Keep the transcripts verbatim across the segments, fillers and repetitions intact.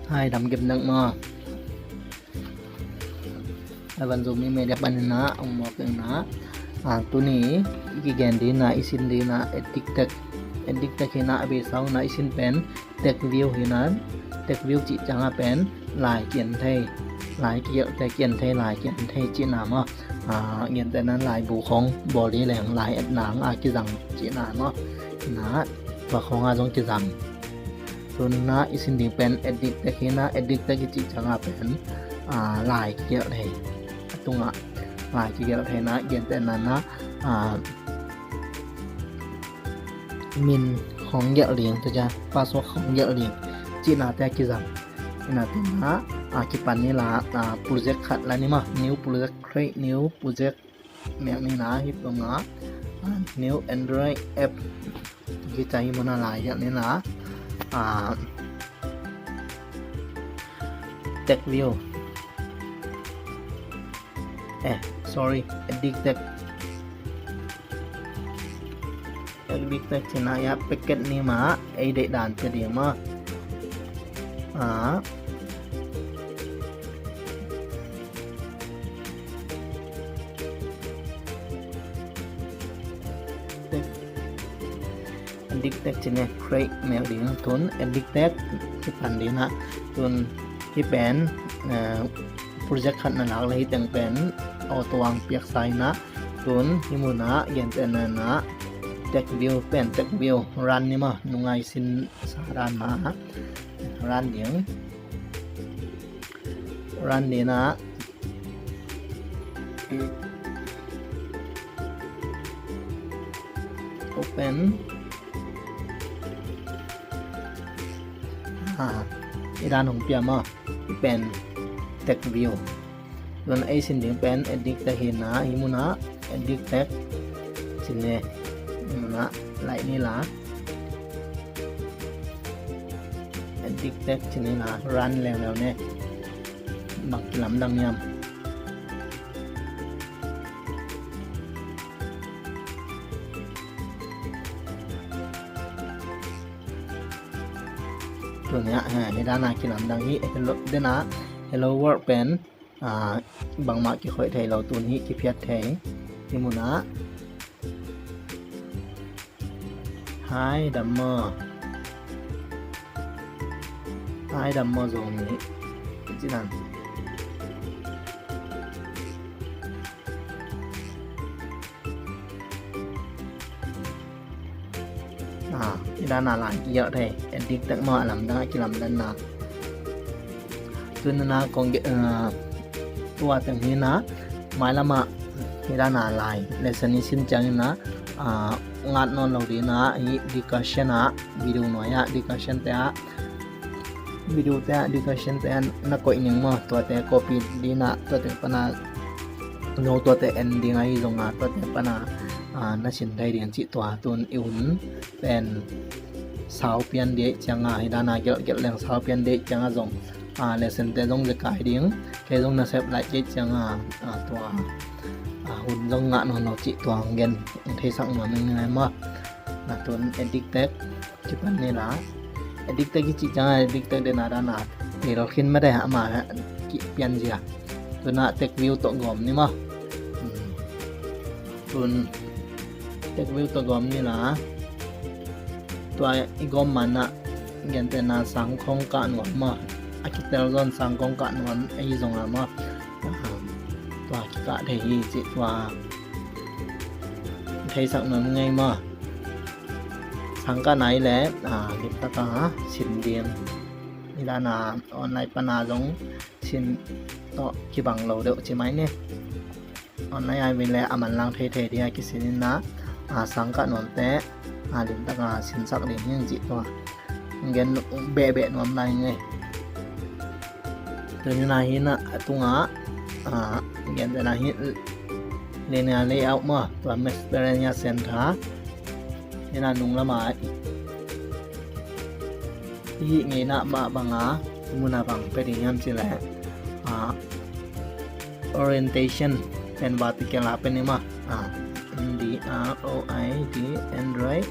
Hai, dam gem nak maw. Ai, van Zomi Media panin ah ong mawk ing ah, tuni i kigen ding ah, i sin ding ah edit tag, edit tag hi ah, a beisa un ah i sin pen tag view hi ah. Tag view cih ciang ah pen lai kigen thei, lai kigelh thei, kigen thei, lai kigen thei cihna maw. Gentehna in laibu khawng bawl ding leng lai etna ah kizang cihna maw. Hi ah, tua khawng ah zong kizang. Tun ah i sin ding pen edit tag hi ah, edit tag i cih ciang ah pen lai kigelh thei, a tung ah lai kigelh thei ah, gentehna in ah min khawng gelh ding, tua ciang password khawng gelh ding cihnate ah kizang. Hi ah, tun ah kipan ni la, project khat la ni maw, new project, create new project mek ni ah, hih tung ah new Android app, hih ciang hih mun ah lai gelh ni ah, tag view, eh, sorry, edit tag, edit tag cih ah, package ni maw, ei deih dan teh ding maw. Edit tag cih ah create mek ding, tun edit tag kipan ding ah, tun hih pen project khat na lak leh hih teng pen auto ong piaksa hi ah, tun hih mun ah gentehna in ah tag view pen, tag view run ni maw, nung ah i sinsa dan mah run ding. Run ding ah, open. I dan hong pia maw, i pen tag view. Tun ei sin ding pen edit tag hi ah, hih mun ah edit tag cih ah, hih mun ah lai ni la, edit tag cih ah run leuleu ni. Bang kilamdang hiam? Tun ah, hi dan ah kilamdang hi. Hello, den ah hello world pen bangmah kikhoih thei lo, tun hih kiphiat thei. Hih mun ah Hi, dam maw. Hi, dam maw, Zomi. Ci dan. Hi dan ah lai kigelh thei. Edit tag maw, a lamdang a kilamdanna. Tun ah kong, tua teng hi ah, mailam ah hi dan ah lai lesson i sin ciangin ah, ngat nawn lo ding ah, hih discussion ah, video nuai ah, discussion te ah, video te ah, discussion te ah na koih ning maw, tuate copy ding ah, tuate pan ah no tuate en ding ahi zong ah, tuate pan ah na sin thei ding cih tua. Tun i hun pen sau pian ding ahih ciang ah, hi dan ah gelh gelh leng sau pian ding ahih ciang ah zong lesson te zong zekai ding, kei zong na sep lai kei ciang ah, tua hun zong ngah nawn lo cih tua hong gen, hong theisak nuam ing maw. Na tun edit tag kipan ni la. Edit tag i cih ciang ah, edit tag den ah dan ah tel khin mah de, amah kih pian zia. Tun ah tag view tawh gawm ni maw. Tun tag view tawh gawm ni la. Tua i gawm man ah gentehna sang khawng kah nuam maw, a kitel zawn sang khawng kah nuam ahi zong ah maw, tua kikah thei hi cih tua theisak nuam ing maw. Sang kah nai leh limtak a sin ding. Hi dan ah online pan ah zong sin tawh kibang lo deuh ci mai ni. Online ah hi leh a manlang theithei ding a kisin in ah, sang kah nuamte limtak a sinsak ding hi ing cih tua gen behbeh nuam lai ing ei. Tuni in ah hi ah, a tung ah gentehna hi, linear layout maw, tua Macedonia Center hi ah, nung lam ah i hih ngeina mah bang a, i mun ah bang pia ding hiam cih leh orientation pen vertical a pia ni maw. N D R O I D, Android.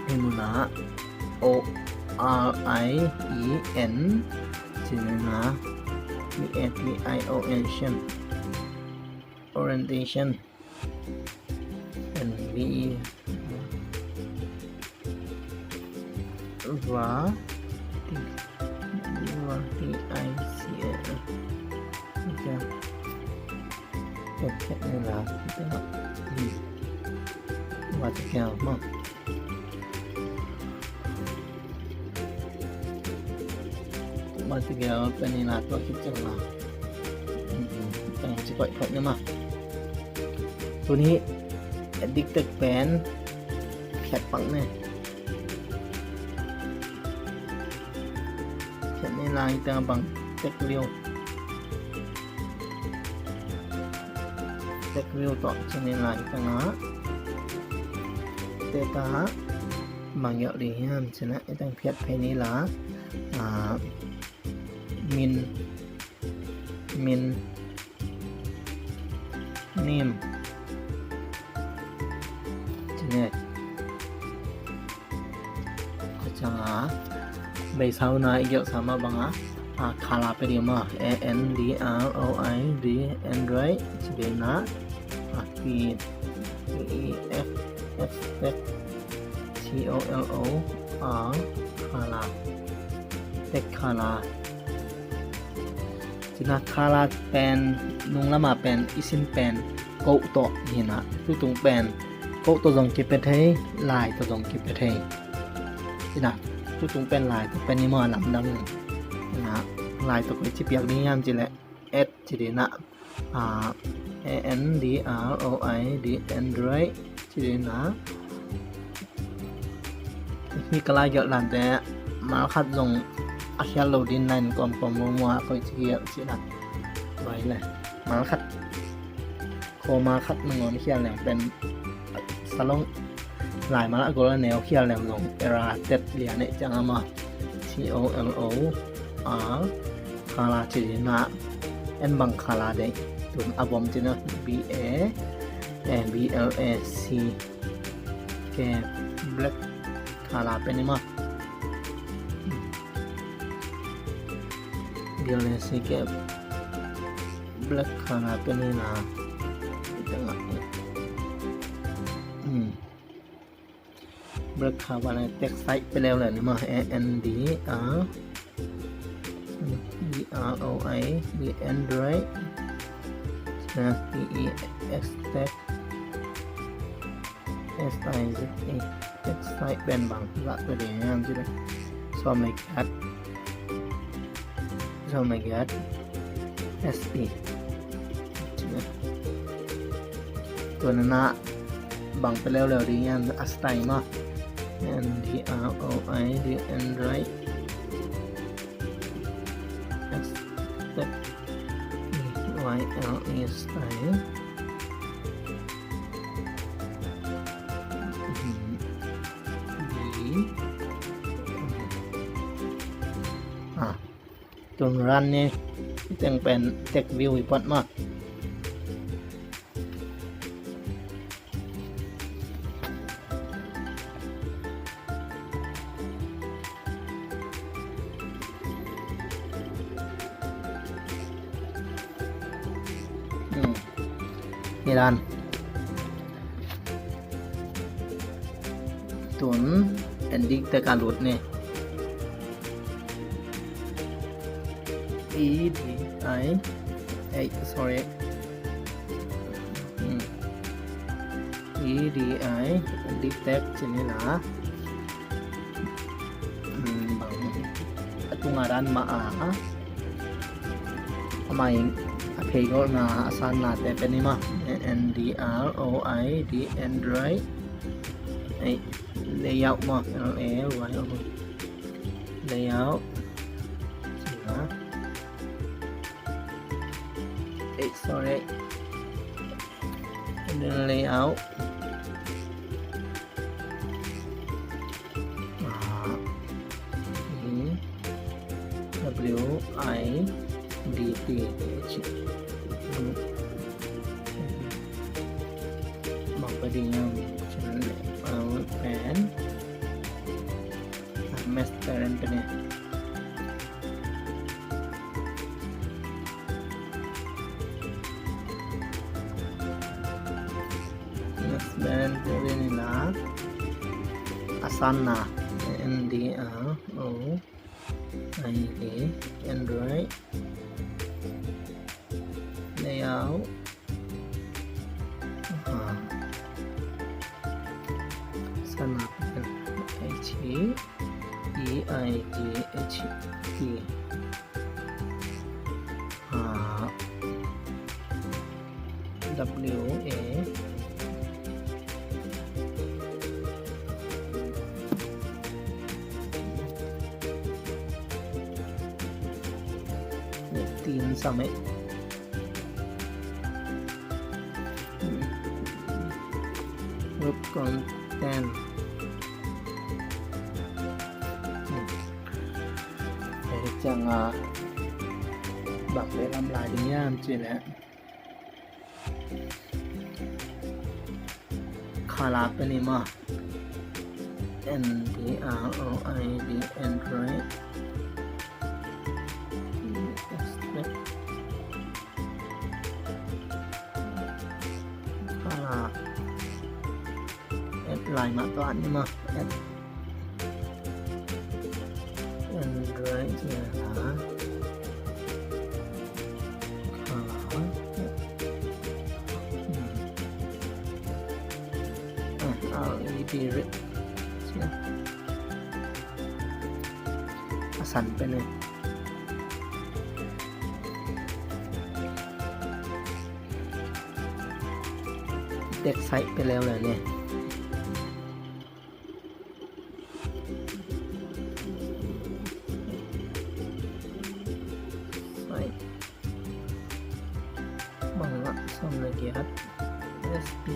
Hih mun ah O, R I E N, ci ni na, P A T I O N, orientation. And V E, va, T, va, T I C A L. Okay. Tek, tek ni la. Tek ni la. Hmm. Vertical, ma. Vertical pen ni la, tua khit ciang la. Hmm, hmm. Tek ci koih, koih ni ma. Tuni edit tek pen khiat pak ni. Khiat ni la, i teng bang tek liu. Tek liu tawh ci ni la, i teng a. Tek a bang yawh ding hiam ci na, i teng phiat phei ni la. Ah, min, min, nim. Ci ni. Ka ciang a, beisa na i gelh sa mah bang a, a, color pia ding mah, A N D R O I D, Android, ci ding na, a, P, P E F, F, F, C O L O R, color. Tek color. Ci na color pen, nung lam a pen, i sin pen, koh tawh hi na, tutung pen, koh tawh zong kipia thei, lai tawh zong kipia thei. Ci na, tutung pen lai tawh pia ni maw, lamdang. Ci na, lai tawh koi ci piak ding hiam ci leh, add ci ding na. A, A N D R O I D, Android, ci ding na. Hih ka lai gelh dante, mal khat zong a khial lo ding na, in kawmkawm muanmuan a koi ci gelh ci na. Vai le. Mal khat. Comma khat nangawn khial leng pen salong. Lai mal a gol a neu khial leng zong error tet lian eh ciang a maw. C O L O R, color ci ding na, en bang color deih. Tun a vom ci na, B A, eh, B L A C K, black color pia ni maw. B L A C K, black color pia ni na. Hmm. Black color, text type pia leuleu ni maw, A N D R, D R O I D, Android, T E X, text, S I Z E, text type pen bang, zah pia ding hiam ci leh. Sawm le giat. Sawm le giat. S P. Tua na bang pia leuleu ding hiam, a style maw. N D R O I D, Android. Style. Y L E, style. D. Ah. Tun run ni, teng pen text view i pawt maw. Hmm. Ni dan. Tun edit tek a lut ni. E D I, eh, sorry. Hmm. E D I, edit tek ci ni la. Hmm, bang a tung a dan mah a. Amah in a phei golhna, a sannate pia ni maw. N D R O I D, Android. Eh, layout maw, L A Y O U T. Layout. Ci na. Eh, sorry. And then layout. Ah, ini W I D T H. Bang pia ding hiam, pen. Master en pen e. Master en pen e na. Asana. N D R O I D. Android. Layout. Ah. Sana pen H E E I G H T. Ah. W A. Tin sa me. Web content. Hei ciang a bang beh lam lai ding hiam cih leh color pen i maw. N D R O I D, Android. Color. Add lai mah tuan ni maw. Add Android cia ha. Color. Ah, R E D red. Cia. A san pen e. Text size pen leu le ne. Size. Bang lah sawm le giat. S P.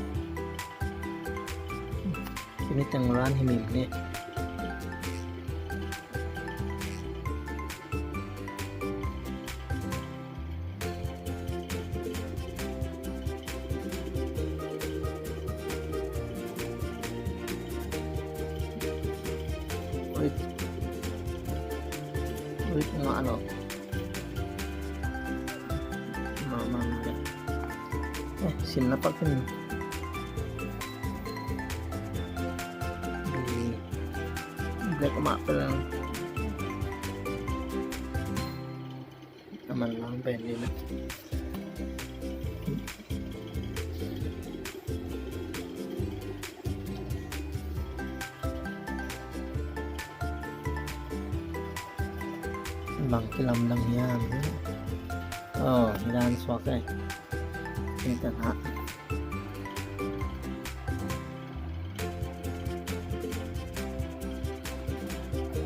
Tuni teng run hi mim ne. Ui. Ui, ngah lo. Ma, ma, ma. Eh, sin na pak hin. Black mah pen. A man lang pen ni na. Bang kilamdang hiam? Oh, hi dan suak e. Hi dan ha.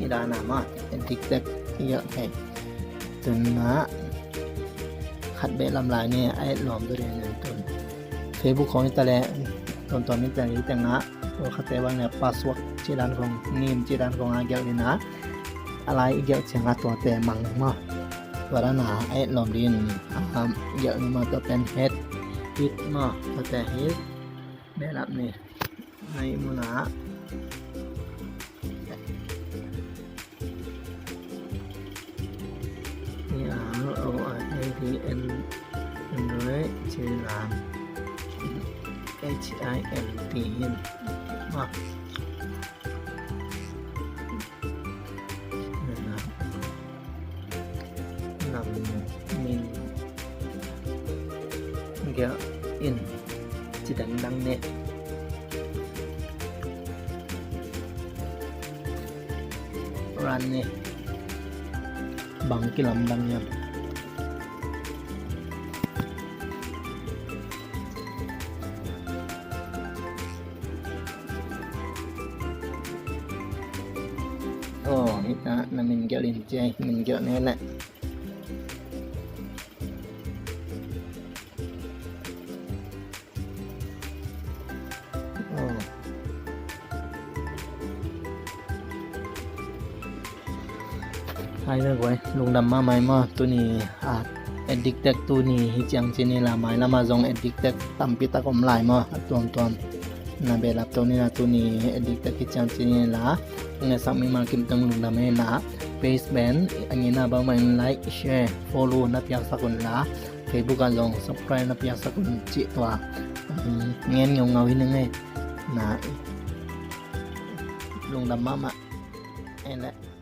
Hi dan a maw, diktak hi a, okay. Tun a khat beh lam lai ni a et lawm tu ding tun. Facebook khong hi ta leh, tuamtuam hi ta leh, hi teng a, tua khatte bang leh password cih dan khong, name cih dan khong a gelh ni na, a lai i gelh ciang a tuate mang maw. Tua dan a et lawm ding, a gelh ni maw, tua pen head, head maw, tuate head. Behlap ni. Nai muna. Ni a, o, a, e, d, n, n, r, c, lam. H I M T hin. Ma. Lam min. Gelh in. Ci dangdang ne. Run ne. Bang kilamdang hiam? Oh, hi ta, na min gelh in ci, min gelh ne leh. Hai na guai, lungdam mahmah maw, tuni a edit tek tuni hi ciang ci ni la, mailam a zong edit tek tampi tak om lai maw, a tuamtuam. Na behlap to ni na tuni edit ka kician cini la. Ngesak mimal kim tong lungdam e na. Page pen a ngina bangmah in like, share, follow na piaksak un la. Facebook ah zong subscribe na piaksak un cih tua. Ngen ngeungau hi ning e. Na lungdam mahmah. Ene.